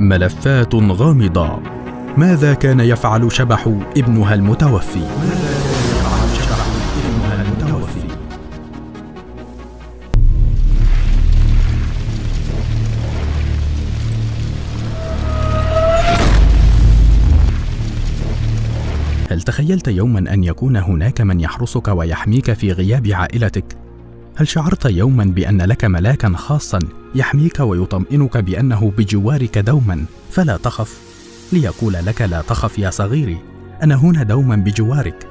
ملفات غامضة. ماذا كان يفعل شبح ابنها المتوفي؟ هل تخيلت يوما أن يكون هناك من يحرسك ويحميك في غياب عائلتك؟ هل شعرت يوما بأن لك ملاكا خاصا يحميك ويطمئنك بأنه بجوارك دوما فلا تخف؟ ليقول لك لا تخف يا صغيري، أنا هنا دوما بجوارك.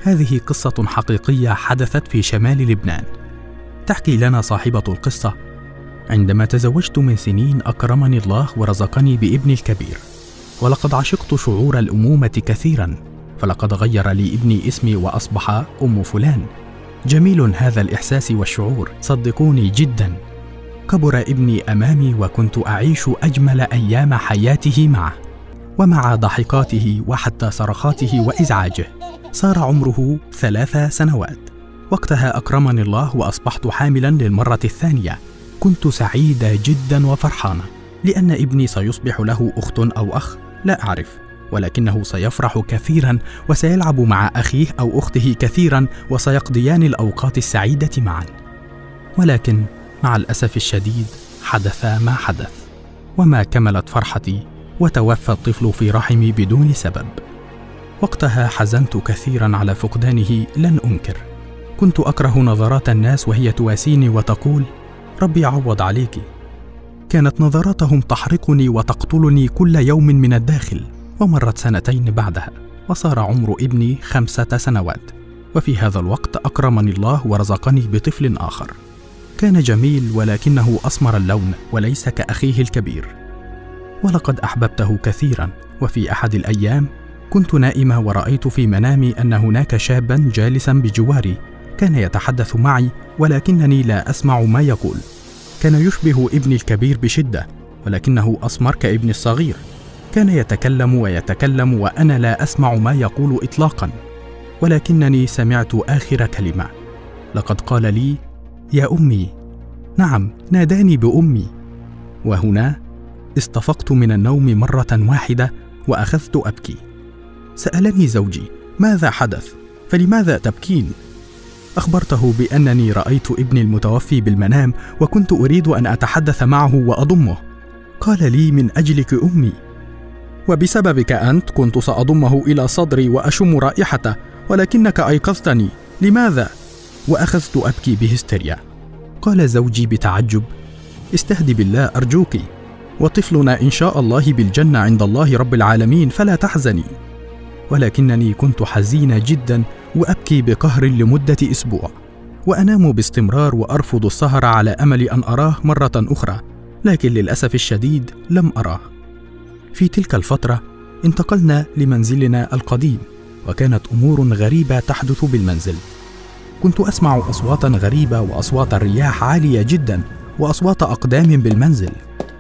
هذه قصة حقيقية حدثت في شمال لبنان. تحكي لنا صاحبة القصة: عندما تزوجت من سنين أكرمني الله ورزقني بابني الكبير، ولقد عشقت شعور الأمومة كثيرا، فلقد غير لي ابني اسمي وأصبح أم فلان. جميل هذا الإحساس والشعور، صدقوني جدا. كبر ابني أمامي وكنت أعيش أجمل أيام حياته معه، ومع ضحكاته وحتى صرخاته وإزعاجه. صار عمره 3 سنوات. وقتها أكرمني الله وأصبحت حاملا للمرة الثانية. كنت سعيدة جدا وفرحانة لأن ابني سيصبح له أخت أو أخ، لا أعرف، ولكنه سيفرح كثيرا وسيلعب مع أخيه أو أخته كثيرا وسيقضيان الأوقات السعيدة معا. ولكن مع الأسف الشديد حدث ما حدث، وما كملت فرحتي وتوفى الطفل في رحمي بدون سبب. وقتها حزنت كثيرا على فقدانه، لن أنكر. كنت أكره نظرات الناس وهي تواسيني وتقول: ربي عوض عليك. كانت نظراتهم تحرقني وتقتلني كل يوم من الداخل. ومرت 2 سنين بعدها وصار عمر ابني 5 سنوات، وفي هذا الوقت أكرمني الله ورزقني بطفل آخر. كان جميل ولكنه أسمر اللون وليس كأخيه الكبير، ولقد أحببته كثيرا. وفي أحد الأيام كنت نائمة ورأيت في منامي أن هناك شابا جالسا بجواري، كان يتحدث معي ولكنني لا أسمع ما يقول. كان يشبه ابني الكبير بشدة ولكنه أسمر كابني الصغير. كان يتكلم ويتكلم وأنا لا أسمع ما يقول إطلاقا، ولكنني سمعت آخر كلمة. لقد قال لي: يا أمي. نعم، ناداني بأمي. وهنا استفقت من النوم مرة واحدة وأخذت أبكي. سألني زوجي: ماذا حدث؟ فلماذا تبكين؟ أخبرته بأنني رأيت ابني المتوفي بالمنام وكنت أريد أن أتحدث معه وأضمه. قال لي: من أجلك أمي، وبسببك أنت كنت سأضمه إلى صدري وأشم رائحته، ولكنك أيقظتني، لماذا؟ وأخذت أبكي بهستيريا. قال زوجي بتعجب: استهدي بالله أرجوك، وطفلنا إن شاء الله بالجنة عند الله رب العالمين، فلا تحزني. ولكنني كنت حزينة جدا وأبكي بقهر لمدة أسبوع، وأنام باستمرار وأرفض السهر على أمل أن أراه مرة أخرى، لكن للأسف الشديد لم أراه. في تلك الفترة انتقلنا لمنزلنا القديم، وكانت أمور غريبة تحدث بالمنزل. كنت أسمع أصواتا غريبة وأصوات الرياح عالية جدا وأصوات أقدام بالمنزل،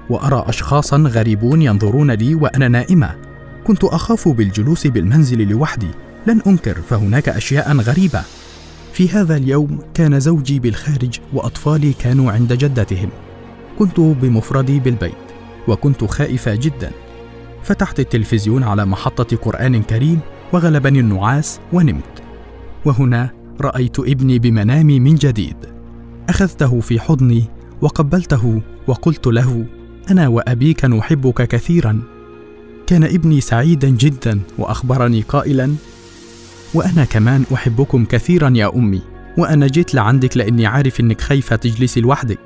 وأرى أشخاصا غريبون ينظرون لي وأنا نائمة. كنت أخاف بالجلوس بالمنزل لوحدي، لن أنكر، فهناك أشياء غريبة. في هذا اليوم كان زوجي بالخارج وأطفالي كانوا عند جدتهم. كنت بمفردي بالبيت وكنت خائفة جدا. فتحت التلفزيون على محطة قرآن كريم وغلبني النعاس ونمت. وهنا رأيت ابني بمنامي من جديد. أخذته في حضني وقبلته وقلت له: أنا وأبيك نحبك كثيرا. كان ابني سعيدا جدا وأخبرني قائلا: وأنا كمان أحبكم كثيرا يا أمي، وأنا جيت لعندك لأني عارف إنك خايفة تجلسي لوحدك.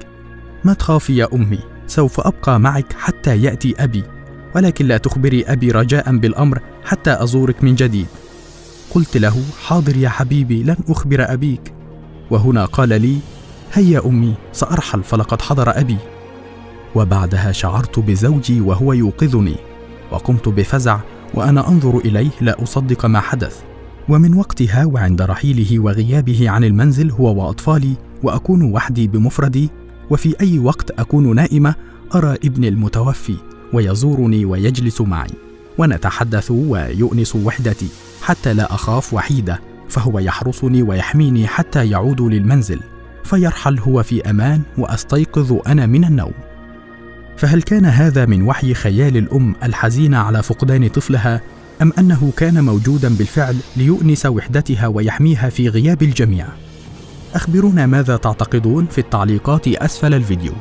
ما تخافي يا أمي، سوف أبقى معك حتى يأتي أبي، ولكن لا تخبري أبي رجاء بالأمر حتى أزورك من جديد. قلت له: حاضر يا حبيبي، لن أخبر أبيك. وهنا قال لي: هيا أمي، سأرحل فلقد حضر أبي. وبعدها شعرت بزوجي وهو يوقظني، وقمت بفزع وأنا أنظر إليه لا أصدق ما حدث. ومن وقتها وعند رحيله وغيابه عن المنزل هو وأطفالي، وأكون وحدي بمفردي، وفي أي وقت أكون نائمة أرى ابني المتوفي ويزورني ويجلس معي ونتحدث ويؤنس وحدتي حتى لا أخاف وحيدة، فهو يحرسني ويحميني حتى يعود للمنزل، فيرحل هو في أمان وأستيقظ أنا من النوم. فهل كان هذا من وحي خيال الأم الحزينة على فقدان طفلها، أم أنه كان موجودا بالفعل ليؤنس وحدتها ويحميها في غياب الجميع؟ أخبرونا ماذا تعتقدون في التعليقات أسفل الفيديو.